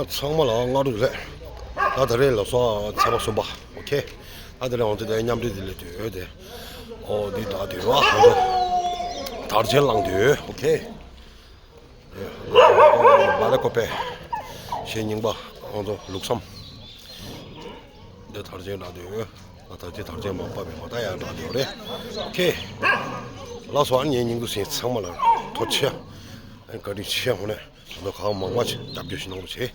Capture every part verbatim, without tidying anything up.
ཚང་མ་ལ་སྔ་དྲོ་བདེ་ལེགས། ད་ད་རེས་ལ་སོ་ཚེས་པ་གསུམ་པ། ཨོ་ཁེ། ད་ད་རེས་ང་ཚོ་དེ་མཉམ་འབྲེལ་དེ་ལས་དུས་དེ། ཨོ་འདི་ད་དུས་བ་ང་ཚོ་དར་ཆེན་བླངས་དུས། ཨོ་ཁེ། བ་ལེ་ཀོ་པེ། ཞེ་རྙིང་པ་ང་ཚོ་ལུགས་བསམ། འདི་དར་ཆེན་ད་དུས། ད་ད་ཅི་དར་ཆེན་མ་པ་བེ་མ་ད་ཡང་ད་དུས་རེད། ཨོ་ཁེ། ལགས་སོ། ཨ་ནི་ངའི་སྙིང་དུ་སེམས་ཚང་མ་ལ་ཐུགས་རྗེ་ཆེ། ཨ་ནི་བཀའ་དྲིན་ཆེ། འོ་ནས། ད་གང་མང་མང་ཞིག་རྒྱབ་སྐྱོར་ཞིག་གནང་རོགས་བྱེད།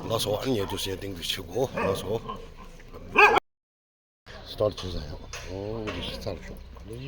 ལགས་སོ། ཨ་ནི་ཉེ་དུ་ཞེས་སྟེང་དུ་ཆེ་གོ། ལགས་སོ། སི་ཊར་བྱེད་ས་ཡོད། ཨོ་འདི་ཞིག་རྩར་ཤོག། ཡ།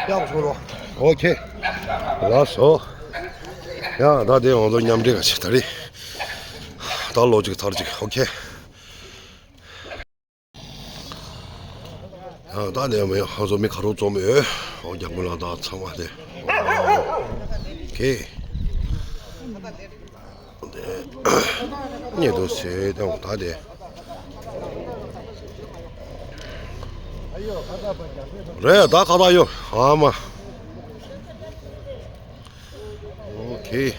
ཡག་སོང་རོ། ཨོ་ཁེ། ལགས་སོ། ཡ་ད་དེ་ང་ཚོ་མཉམ་འབྲེལ་ག་ཞིག་ད་རེད། ད་ལོ་གཅིག་ཚར་གཅིག། ཨོ་ཁེ། ཡང་ད་ནས་མི་ཧང་སོ་མི་ཁ་རོག་བཙོང་མི་ཡོད། ཨོ་རྒྱག་མི་ལ་ད་ཚང་མ་དེ། ཨོ་ཁེ། དེ་ཉེ་དུ་ཟེར་དང་ད་དེ། རེད་ད་ཁ་ད་ཡོད་ཨ་མ། ཨོ་ཁེ།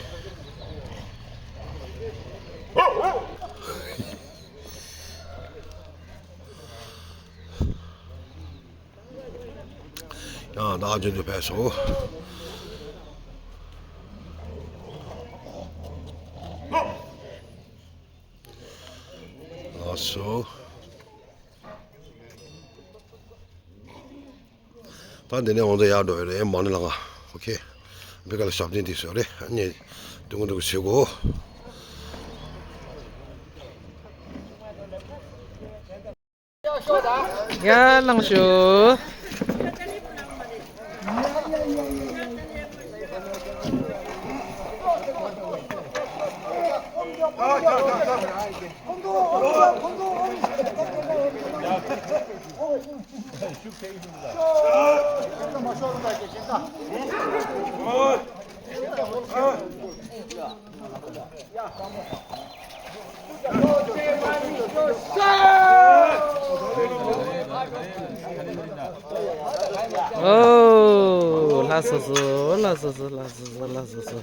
ཡང་ད་རྒྱུན་དུ་ཕེབས་སོང་། ལགས་སོ། ད་འདི་ནས་འོང་ཚེ་ཡག་འགྲོ་ཡོད་རེད་མ་ཎི་ལགས། ཨོ་ཁེ། འབི་ག་ལ་ཞབས་བརྟན་དེ་བཟོས་རེད། ཨ་ནི་དུང་དུང་བྱེད་གོ། ཡ་ལངས་ཤོག། ཨོ། ལགས་སོ་སོ། ལགས་སོ་སོ། ལགས་སོ་སོ། ལགས་སོ་སོ།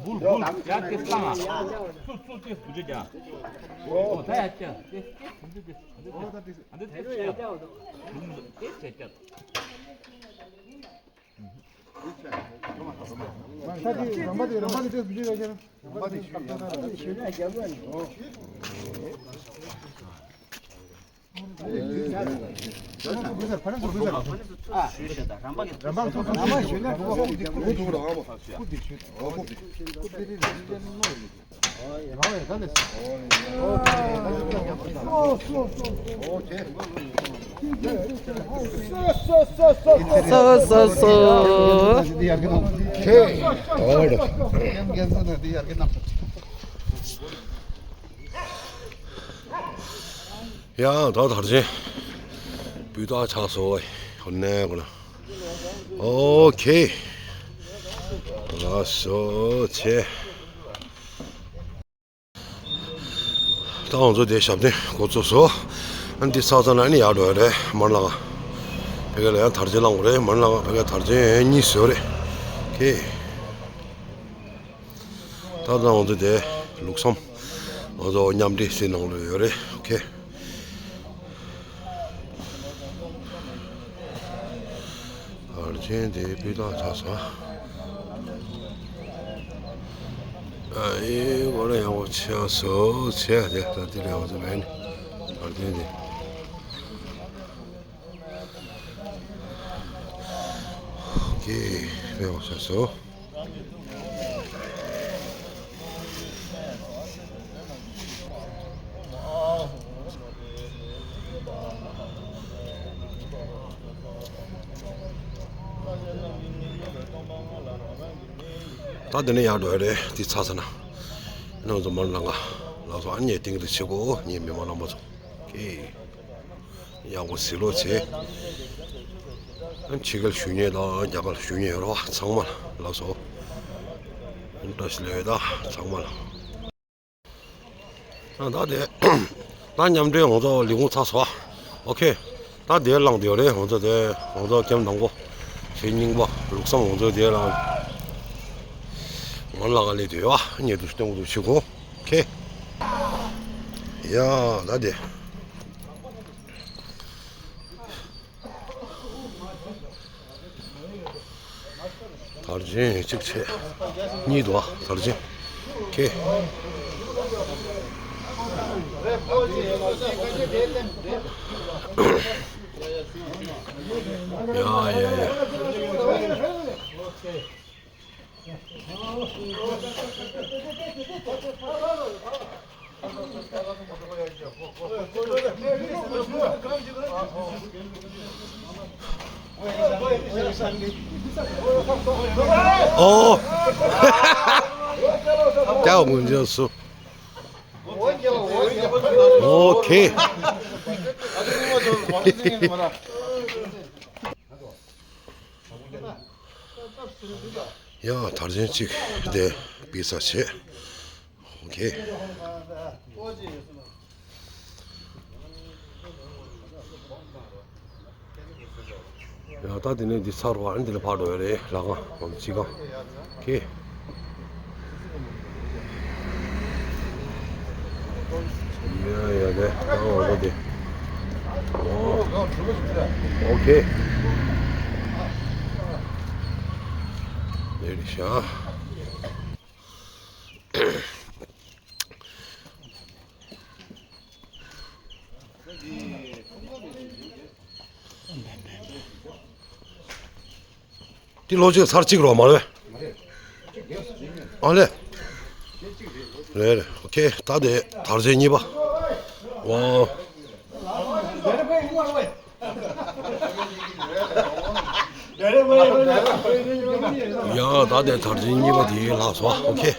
འབུལ་འབུལ་ཡ་དེ་བཏང་ཨ། ཚུར་ཚུར་དེ་འབུལ་རྒྱ། ཨོ་ད་ཡ་ཅི་དེ་དེ་འབུལ་རྒྱ། ཨ་འདི་དེ་དེ་དེ་དེ་དེ་དེ། སོ་སོ་སོ། ཡང་ད་དར་ཆེན་སྤུས་དག་ཆགས་སོང་། ཧོ་ནས་གོ་ན། ཨོ་ཁེ། ལགས་སོ་ཆེ། ད་ང་ཚོ་དེ་ཞབས་བརྟན་འགོ་ཚུགས་སོང་། ཨ་ནི་འདི་ཚར་ཚར་ན་ཨ་ནི་ཡར་འགྲོ་ཡ་རེད། མར་ལ་ཕ་གི་ལ་ཡང་དར་ཆེན་བླངས་དགོས་རེད། མར་ལ་ཕ་གི་དར་ཆེན་གཉིས་བཟོས་རེད། ཁེ། ད་ལྟ་ང་ཚོ་དེ་ལུགས་བསམ་ང་ཚོ་མཉམ་འབྲེལ་སའི་ནང་ལ་ཡོད་རེད། ཨོ་ཁེ། དར་ཆེན་དེ་སྤུས་དག་ཆགས་སོང་། ཨ་ཨེ་གོ་ལ་ཡག་པོ་ཆགས་སོང་། ཆེ་དེ་ད་དེ་ལས་ང་ཚོ་མེད་ནི། དར་ཆེན་དེ། ཨོ་ཁེ། ཡག་པོ་ཆགས་སོང་། ད་འདི་ནས་ཡར་འགྲོ་ཡ་རེད། འདི་ཚར་ཚར་ན་ང་ཚོ་མར་ལངས་ག་ལགས་སོ། ཨ་ནི་ངས་ཏིང་རི་བྱེད་དགོས། ངའི་མི་མང་རྣམ་པ་ཚོ། ཨེ། ཡག་པོ་གཟིགས་རོགས་བྱེད། ཕྱི་རྒྱལ་བཞུགས་མཁན་དང་རྒྱ་གར་བཞུགས་མཁན་ཡོད་རེད་པ། ཚང་མ་ལ་ལགས་སོ། བཀྲ་ཤིས་བདེ་ལེགས་ད་ཚང་མ་ལ། ད་དེ་ད་མཉམ་འབྲེལ་ང་ཚོ་ལས་ཁུངས་ཚར་སོང་། ཨོ་ཁེ། ད་དེ་ལངས་བསྡད་ཡོད་རེད། ང་ཚོ་དེ་ང་ཚོ་ཀེམ་དང་པོ་ཞེ་གཉིས་པ་ལུགས་བསམ་ང་ཚོ་དེ་ལ་མར་ལ་ག་ལས་དེ་ཡོད་པ། ཉེ་དུ་སྟོན་དགོས་དུ་ཆུ་ཁོ། ཁེ། ཡ་ད་དེ། དར་ཆེན་གཅིག་བྱས། གཉིས་འདུག་ཨ། དར་ཆེན། ཁེ། ཡ་ཡ་ཡ། ཨོ། ཀྱའོ་མུན་ཇོ་སུ། ཨོ་ཁེ། ཡ་དར་ཆེན་གཅིག་དེ་པི་ས་བྱེད། ཨོ་ཁེ། ཡ་ད་དེ་ནས་འདི་ཚར་བ་ཨ་ནི་འདི་ལ་ཕར་འགྲོ་ཡ་རེད། ལ་ཁང་ཨ་ནི་སྤྱི་ཁང་ཁེ། ཡ་ཡ་དེ་ཨོ་ཨོ་དེ། ཨོ་ཨོ་ཁེ། ལེ་རི་ཤ། འདི་ལོ་གཅིག་ཚར་གཅིག་རོ་མ་རེད། ཨ་ལེ། རེད་རེད། ཨོ་ཁེ། ད་དེ་དར་ཆེན་གཉིས་པ། ཝའོ། ཡ་ད་དེ་དར་ཆེན་གཉིས་པ་དེ་ལྷག་སོང་། ཨོ་ཁེ།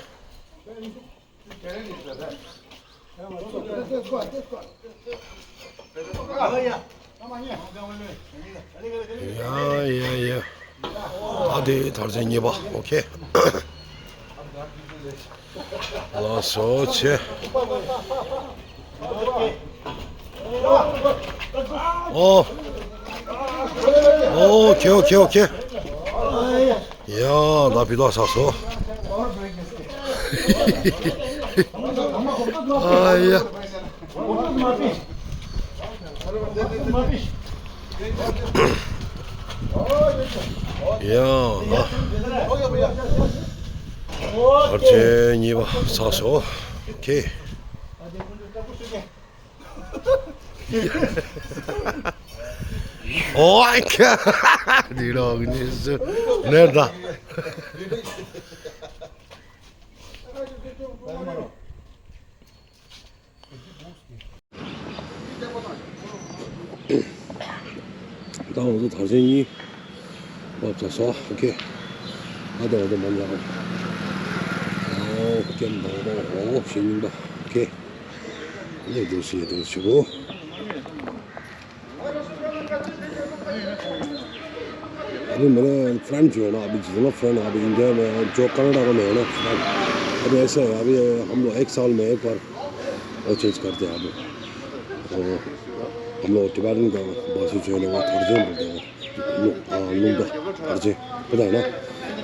ཡ་ཡ་ཡ། ད་དེ་དར་ཆེན་གཉིས་པ། ཨོ་ཁེ། ལགས་སོ་ཆེ། ཨོ། ཨོ་ཁེ་ཨོ་ཁེ་ཨོ་ཁེ། ཡ་ད་ཕི་ཏོག་ས་སོ། ཨ་ཡ། ཡ་ད། བར་ཆད་གཉིས་པ་ས་སོ། ཁེ། ཨོ་ཨ་ཁ། འདི་རོགས་ནི་སུ་ནེར་ད། ད་འོ་ཚོ་དར་ཆེན་གཉིས་བབས་ཚར་སོང་། ཨོ་ཁེ། ཨ་ད་འོ་ཚོ་མ་ཉག་ཨོ་ཁེ་མ་འོ་ཞེ་གཉིས་པ། ཨོ་ཁེ། ཡེ་དུ་ཞེ་དུ་ཞེ་གོ། अभी मेरे फ्रेंड जो है ना, अभी जितना फ्रेंड है, अभी इंडिया में है, जो कनाडा में है ना फ्रेंड, अभी ऐसा है, अभी हम लोग एक साल में एक बार वो चेंज करते हैं। अभी तो हम लोग टिबेटन का भाषा जो है ना, वो तर्जम बोलते हैं। नु-, आ, नुंदा तर्जम, पता है ना?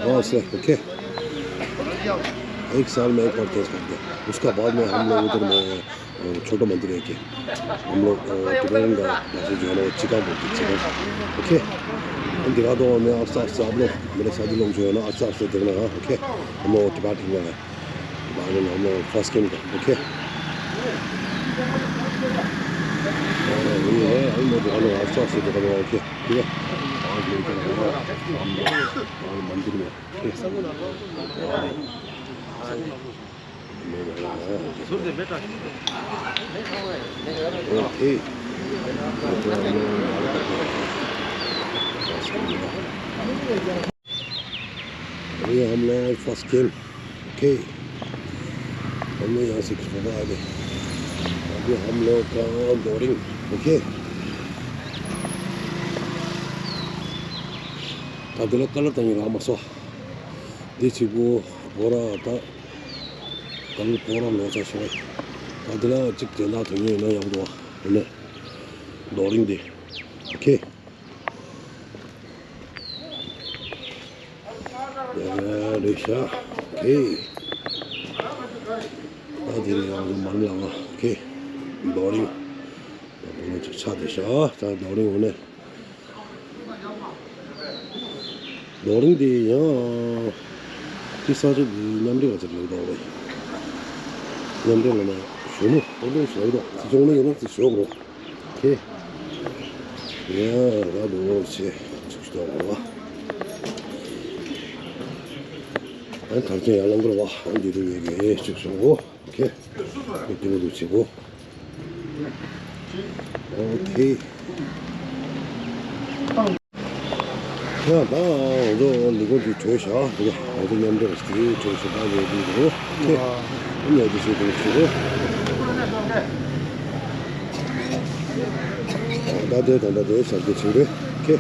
हाँ, सर, ओके। एक साल में एक बार चेंज करते हैं। उसका बाद में हम लोग उधर में छोटा मंदिर है कि हम लोग, अ, टिबेटन का भाषा जो है ना, वो चिका बोलते हैं, चिका। ओके? हम दिखा दो, मैं आस्ते आस्ते आप लोग, मेरे साथी लोग जो है ना, आस्ते आस्ते देखना, हाँ, ओके? हम लोग टिबेटन में है। बाद में हम लोग फर्स्ट गेम का, ओके? और ये है, हम लोग, हम लोग आस्ते आस्ते देखना, ओके? ठीक है? और ये क्या है? हम लोग, और मंदिर में, ओके? अभी हम लोग फर्स्ट गेम, ओके। हम लोग यहाँ से खिलौना आ गए। अभी हम लोग का बोर्डिंग, ओके। ད་འདི་ལ་ཀ་ལར་བཏང་ཡོད་ར་མ་སོ། འདི་གཅིག་པོ་བོ་ར་ད། ད་ལོ་ཁོ་རང་ལོ་ཙཱ་ཞིག་རེད། ད་དེ་ལ་གཅིག་དེ་འདྲ་དོན་ཡོད་ན་ཡག་པོ་འདུག་ཨ། དེ་ནས་རྡོ་རིང་དེ། ཨོ་ཁེ། ཡ་རེད་ཤག་ཨོ་ཁེ། ད་དེ་ལ་ཡག་པོ་མ་ལ་ཨོ་ཁེ། རྡོ་རིང་། ད་དེ་ནས་གཅིག་ཆགས་བསྡད་ཤག་ད་རྡོ་རིང་འོ་ནས། རྡོ་རིང་དེ་ཡང་དེ་ས་ཆ་དེ་མཉམ་འབྲེལ་བ་ཚོར་ལེགས་འདུག་རེད། མཉམ་འབྲེལ་ལ་ན་གཞོན་ནུ་སྤོ་འདོན་བྱེད་འདུག་ཅི་བྱུང་ན་ཡིན་ན་ཅི་བྱེད་དགོས་རེད། ཁེ། ཡ་ར་འདུག་ཆེ་ཅིག་ཞིག་འདུག་ར་བ། ཨ་གར་ཅན་ཡར་ལངས་དགོས་ར་བ། ཨ་འདི་རུ་ཡོད་གི་ཅིག་བྱུང་གོ། ཁེ། ཁེ་དེ་མོ་འདུག་བྱེད་གོ། ཨོ་ཁེ། ཡང་ད་ང་ཚོ་ལས་ཁུངས་ཀྱི་གྲོས་བཞག་འདུག་ང་ཚོ་མཉམ་འབྲེལ་བ་ཞིག་གྲོས་བཞག་ད་ལས་འདུག་འདུག་ཁེ། ཨ་ནི་ཡང་དེ་བྱེད་དགོས་ཞུ་གོ། ད་ལྟའི་ད་ལྟ་དེ་བྱ་རྒྱུ་བྱེད་རེད་ཁེ།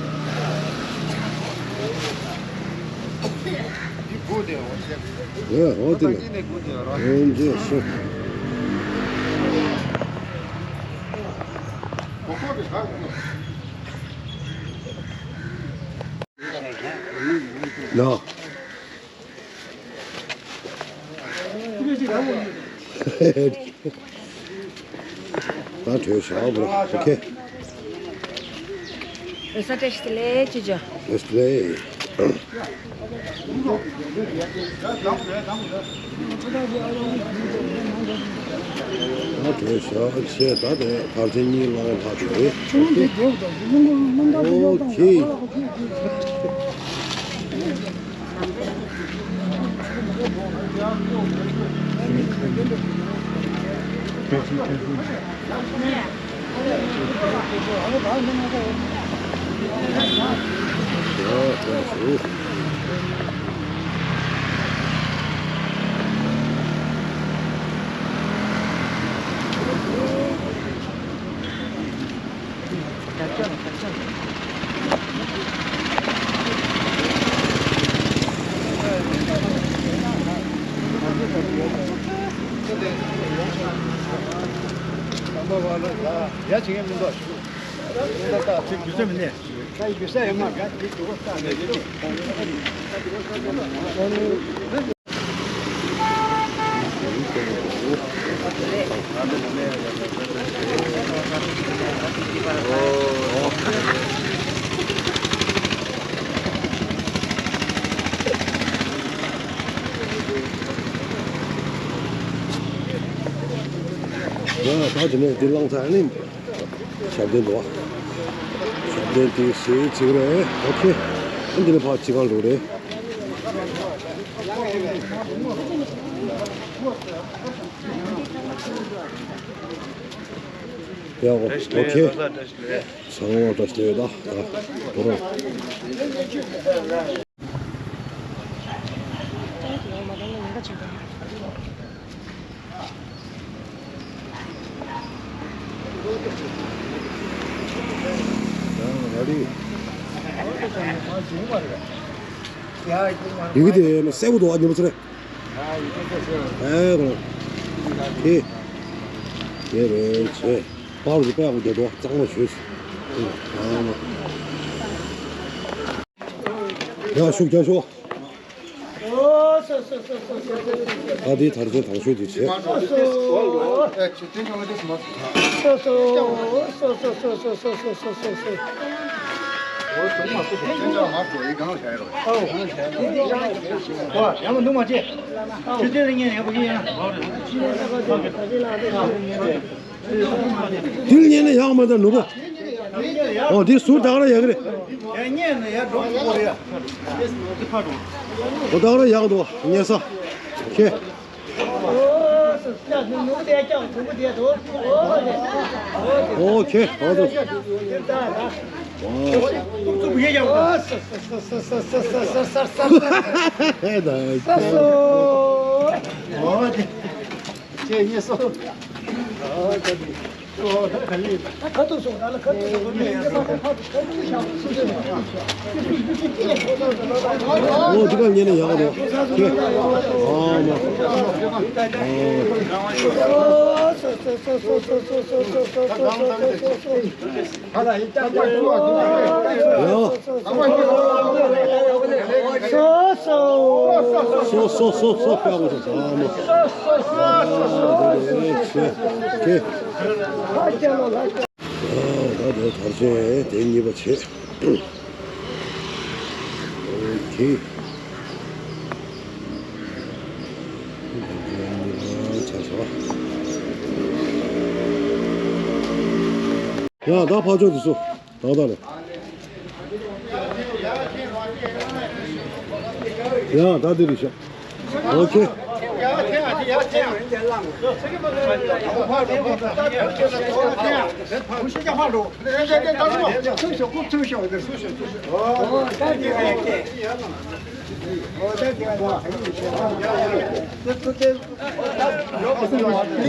ཡ་ཨོ་དེ་ལ་ཨོ་འདྲེ་ཤོག་ཡ། ད་གྲོས་བཞག་པ་རེད། ཨོ་ཁེ། བཀྲ་ཤིས་བདེ་ལེགས་ཅེས་བྱ། བཀྲ་ཤིས་བདེ་ལེགས། ད་གྲོས་བཞག་ཅེས་ད་དེ་ཕར་ཕྱིན་གཉིས་ལ་ལྷག་དེ་རེད། ཨོ་ཁེ། ཡ་བྱེད་མཁན་མི་འདུག་ཅིག་རྒྱུ་ཆ་མི་གནས། ཡ། ད་དེ་ནས་འདི་བླངས་ཚར་ནི། ཞབས་བརྟན་འདུག་བ། ཞབས་བརྟན་དེ་ཟེར་ཚིག་རེད། ཨོ་ཁེ། ཨ་འདི་ནས་ཕར་ཕྱི་ཁར་འགྲོ་རེད། ཡ། ཨོ་ཁེ། ཚང་མ་བཀྲ་ཤིས་བདེ་ལེགས། ད་ད་རུང་། ཡི་གེ་དེ་གསལ་པོ་འདུག་ཨ། ཉི་མ་ཚེ་རིང་། ཨེ་གོ། ཨེ། དེ་རེད་བྱས། པར་རུ་པའི་ཡག་པོ་བསྡད་འདུག་གཙང་མ་བྱོས། ཡ། ཤུགས་རྒྱག་ཤོག་ཨ། དེའི་དར་ཆེན་དང་ཤོས་དེ་བྱས། འདིར་ཉན་ན་ཡག་མ་འདྲ་ནུ་བོ། ཨོ་འདི་ཟུར་དག་ར་ཡག་རེད། ཨོ་དག་ར་ཡག་འདུག་ཉན་ས། ཁེ། ཨོ་ཁེ། ཨོ་དུ། ཨོ་དེ། ཁྱེད་གཉིས་སོ། ཨོ་ད་ག་ལེ། ཁ་ཐུག་སོང་ད་ལ་ཁ་ཐུག་སོང་། ཨོ་འདི་ག་ཉན་ན་ཡག་རེད། ཁྱེད། ཨ་མ། ཨོ། ཡ། སོ་སོ། སོ་སོ་སོ་སོ་པའོ་སོ་སོ་མ། ད་དེ་དར་ཆེན་དེ་གཉིས་པ་བྱེད། ཨོ་ཁེ། ཡ་ད་ཕར་ཕྱོགས་དེ་ཚོ། ད་ད་རེད། ཡ་ད་འདི་རེད་ཤག་ཨོ་ཁེ།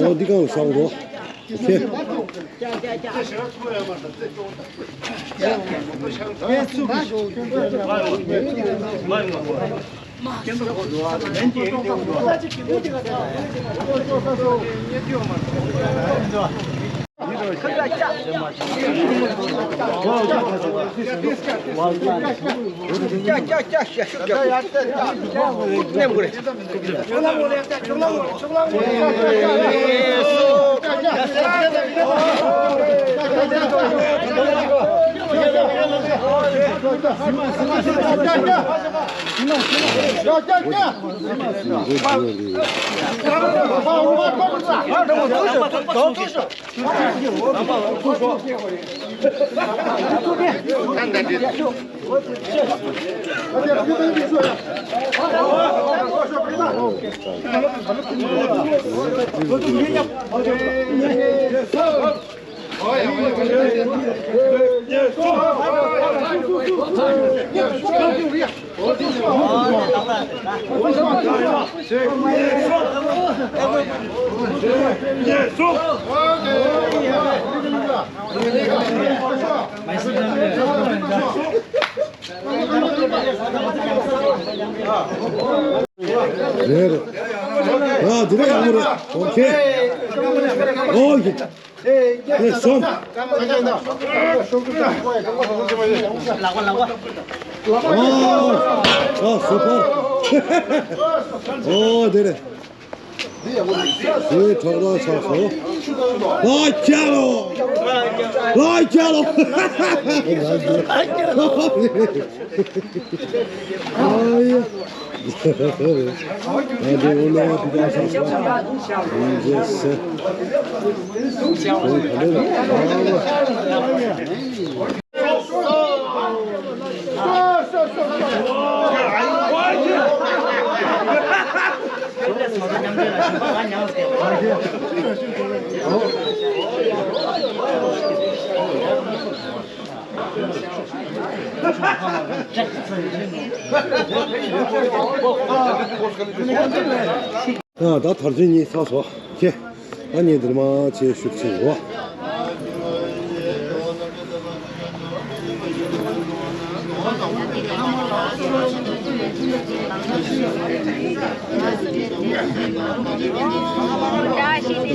ཨོ་འདི་གང་བཟང་འགྲོ། ཁེ། རེད་རེད། ཡ་འདི་རེད། ཡག་པོ་རེད། ཨོ་ཁེ། ཨོ་ཁེ། ཨེ་སོང་། ཨོ། ཨོ། སུ་པར། ཨོ། དེ་རེད། དེ་གྲོགས་ར་ཆགས་སོང་། ལ་རྒྱ་ལོ། ལ་རྒྱ་ལོ། ཨ་ཡ། ཨ་འདི་འོ་ན་དེ་ག་ཆགས་སོང་། ཡིན་རྒྱུ་ཟེར། ཨ་ད་དར་ཆེན་གཉིས་ཚར་སོང་། ཁྱེད། ཨ་ནི་འདིར་མ་ཆེ་ཤུགས་ཆེ་བ།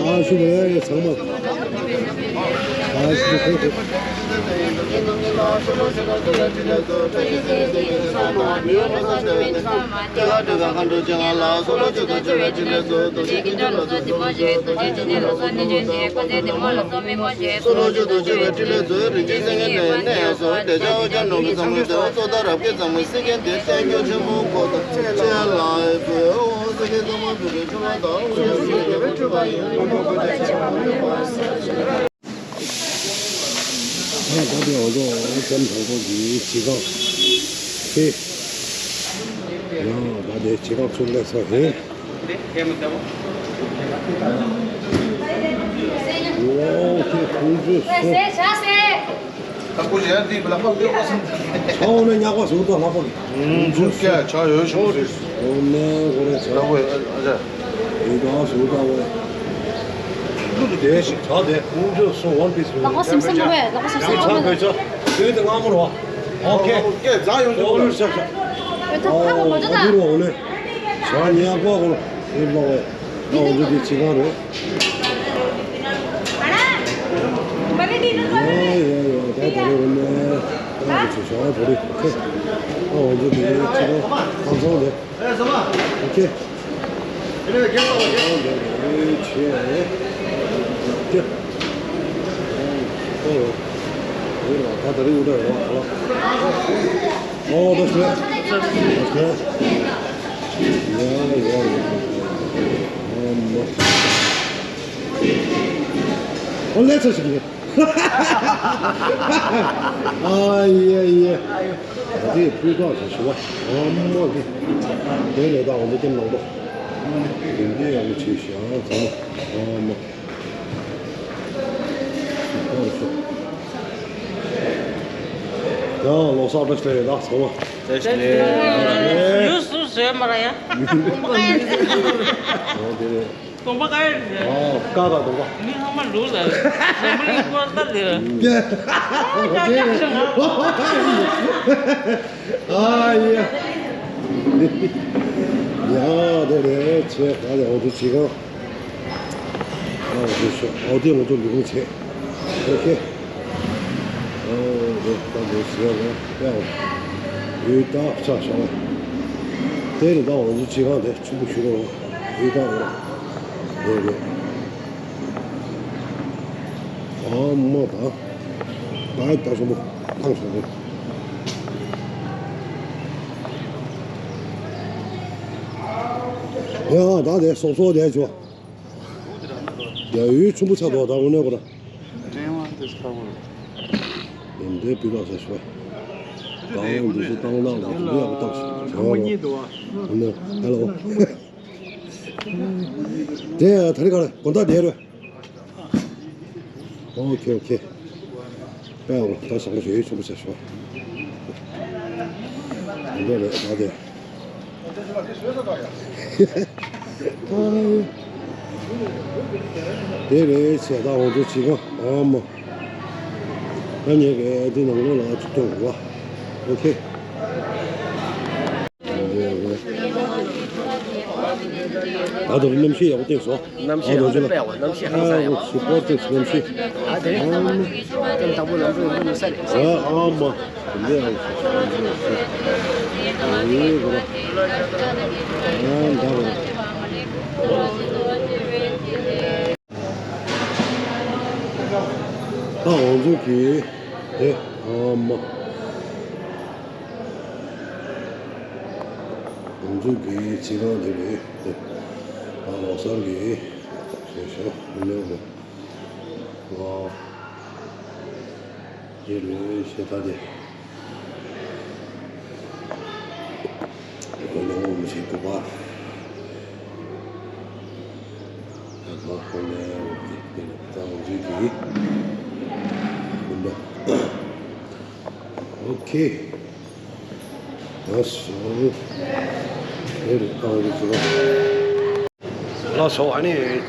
ཨ་ཤུ་བ་ཡ་ཡ་ཚང་མ། ཨ་ཤུ་བ། ཨ་ད་དེ་འོ་ཟོ་སེམས་དང་པོ་གི་བྱེ་ཁང་ཁེ། ཡང་ད་དེ་བྱེ་ཁང་ཚུར་སླེབས་ས་རེད། ཨོ་ཁེ་ཁོང་ཚོས་སོ། ཁ་ཁུ་ལ་ཡ་དེ་བླ་མ་ལ་ཡོད་པ་སོང་། ཁ་འོ་ན་ཉག་པ་ཟུར་དང་ལྷག་པ་གི། ཁོང་ཚོས་སོ། ཁྱ་ཆ་ཡོད་ཤོག་ཟེར། འོ་ན་འོ་རེད་ཆ། ལྷག་པ་ཨ་ཅག་ཡོད་དང་ཟུར་དང་བས། ཀླུ་དེ་ཞིག་གྲགས་ཏེ་ཁོང་ཚོས་སོ་ཝན་པིས་ལོ། ལག་པ་སིམ་སིམ་འདུག་པས། ལག་པ་སིམ་སིམ་ཡང་ཆ་འདུག་པས། བོད་ཆ་དེ་དེ་སྔ་མོ་རེད་བ། ཨོ་ཁེ། ཀྱེ་རྫ་ཡོང་རྒྱུ་འོ་ལུ་ཤག་ཤག། བོད་ཆ་ཕ་གོ་མོ་ཅོ་ད། ཨོ་ལུ་འོ་ལེ། ཆ་ཉག་པ་གོ་ལ་ཨེ་ལོ་བས། ཨོ་འདི་དེ་ཅི་གང་རེད། ཡ་ཡ་ཡ་ད་ད་རེ་འོ་ནས་ད་རེ་ཆུ་ཤ་བ་བོ་རེ་ཁེ། ཨོ་འདི་དེ་ཅི་གང་ཁང་ཚང་རེད། ཨོ་ཁེ། ཨོ་ལེ་ཚ་ཞིག་ཡིན། ཨ་ཡེ་ཡེ། ད་དེ་སྤུས་དག་ཞིག་ཞུ་བ། ཨ་མ་གི། དེ་ལས་ད་འོ་འདི་ཀྱེ་ནང་པ། དེ་འདི་ཡག་པོ་བྱས་ཤག་ཨ་ཚང་མ། ཨ་མ། ཡང་ལོ་གསར་བཀྲ་ཤིས་བདེ་ལེགས་ཚང་མ། བཀྲ་ཤིས་བདེ་ལེགས། ཡུ་སུ་བཟོས་མ་ར་ཡ། ཨོ་དེ་རེད། གདོང་པ་ཀ་རེ་རེད། ཨོ་ཀ་ཀ་གདོང་པ། མི་ཚང་མ་ལུག་ལ་རེད། འཛམ་བུ་གླིང་སྐོར་ལྟ་དེ་རེད། ཨ་ཡེ། ཡ་དེ་རེད་ཆེ་ག་རེད། འོ་དེ་ཆེ་ག་ཨོ་དེ་ཤོག་ཨོ་དེ་ང་ཚོ་ལུས་ཕུང་བྱས། ཨོ་ཁེ། ཨོ་དེ་ད་དེ་བྱས་རེད་ཡ། ཡོད་ད་ཆ་ཤོག་དེ་རེད། ད་ང་ཚོ་ཅི་གང་དེ་ཆུ་བོ་ཞུ་རོགས་ཡོད་ད་རེད། དེ་རེད། ཨ་མ་ད། ད་ད་སོང་པོ་ཐང་སོང་པོ། ཡ་ད་དེ་སོག་སོག་དེ་ཆོ། ཡ་ཡུལ་ཆུང་པོ་ཆགས་འདུག་ད་དངོས་གནས་ཁོ་ན། འདྲེན་དབང་དེ་ཚ་བོ། ཡིན་དེ་སྤུས་དག་ཆ་ཤོག་ད་འོང་འདི་ཚོ་བཏང་ན་ལ་འདི་ཡག་པོ་བཏང་ཤོག་ད་འོང་། ཧ་ལོ། དེ་ད་རེས་ག་རེ་དགོང་དག་བསྡད་རོགས། ཨོ་ཁེ་ཨོ་ཁེ། ཨོ་ད་བཟང་པོ་ཞིག་ཡོད་ཆོག་པོ་ཆ་ཤོག་དེ་འདྲ་རེད་ད་དེ། དེ་རེད་བྱས་ད་འོང་ཚོ་བྱེད་ག་ཨ་མ། ད་ངས་ག་དེ་ནང་ལོགས་ལ་ཅིག་སྟོན་དགོས་པ། ཨོ་ཁེ། ད་དུང་གནམ་གཤིས་ཡག་པོ་བསྟན་སོང་། གནམ་གཤིས་ཡག་པོ་དཔེ་ཡག་པོ། གནམ་གཤིས་ཧང་སང་ཡག་པོ། ཨ་སུ་པོར་ཏེགས་གནམ་གཤིས། ཨ་དེ་རེད། ཨམ། ཀེམ་དང་པོ་ལམ་འགྲོ་ཡོང་གི་ས་རེད། ཨ་ཨ་མ། དེ་འདྲ་ཡག་པོ་ཞིག་ཨེ་གོ་ར། ཨ་འདྲ་གོ་ར། ད་ང་ཚོ་གི་དེ་ཨ་མ། ང་ཚོ་གི་རྩིག་ཁང་དེ་རེད། ད་ལོ་གསར་གི་ཞེས་ཞོ་མི་ལོ་གི་ལོ་དེ་རེད། ཞེ་ད་དེ་ལོ་ངོ་མི་ཤེས་གོ་པ། ད་ལོ་ཁོ་ནས་དེ་རེད། ད་ང་ཚོ་གི་ཨོ་ཁེ། ལགས་སོ། དེ་རེད། ཨ་རི་ཚོ། ལགས་སོ། ཨ་ནི་ཉི་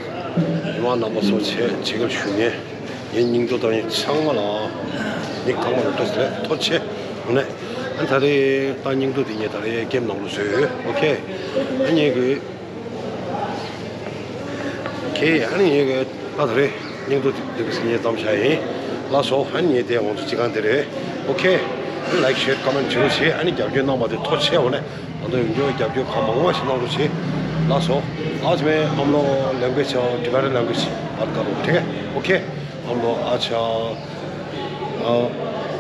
མ་རྣམ་པ་ཚོ་ཆེ་ཆེ་གལ་ཞུ་ཉན། ངའི་སྙིང་སྟོབས་དང་ཚང་མ་ལ་ནི་གང་མ་རུ་ཏོ་ཟེར་ཐོ་ཆེ་ནས། ཨ་ད་རེས་ད་སྙིང་སྟོབས་དེ་ངས་ད་རེས་ཀེམ་ནང་ལ་བཟོས། ཨོ་ཁེ། ཨ་ངས་གི་ཁེ། ཨ་ནི་ངས་གི་ད་ད་རེས་སྙིང་སྟོབས་དེ་གི་སི་ངས་བདམས་བྱ་ཡིན། ལགས་སོ། ཨ་ནི་ངས་དེ་ང་ཚོ་སྤྱི་ཁང་དེ་རེད། ཨོ་ཁེ། ལའིཀ་ཤེར་ཀོ་མེན་བྱེད་རོགས་བྱེད། ཨ་ནི་རྒྱབ་སྐྱོར་གནང་བ་དེ་ཐོ་ཆེ་འོ་ནས། ང་ཚོ་ཡོང་རྒྱུ་རྒྱབ་སྐྱོར་གང་མང་མང་ཞིག་གནང་རོགས་བྱེད། ལགས་སོ། आज मैं हम लोग लैंग्वेज, Tibetan language बात कर रहा हूँ, ठीक है? ओके। हम लोग आज, अ, अ,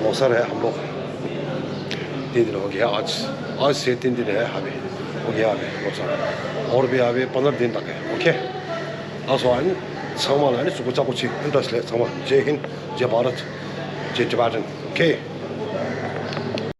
बहुत सारे हम लोग तीन दिन हो गया। आज, आज से तीन दिन है अभी, हो गया अभी बहुत सारा। और भी अभी पंद्रह दिन तक है, ओके। ལགས་སོ། ཨ་ནི་ཚང་མ་ལ་ཨ་ནི་གཟུགས་པོ་ལྕགས་པོ་བྱེད། ཨ་ནི་བཀྲ་ཤིས་བདེ་ལེགས། ཚང་མ་ཇེ་ཧིན། ཇེ་བྷ་རད། ཇེ་ཊི་བྷེ་ཊན། ཨོ་ཁེ།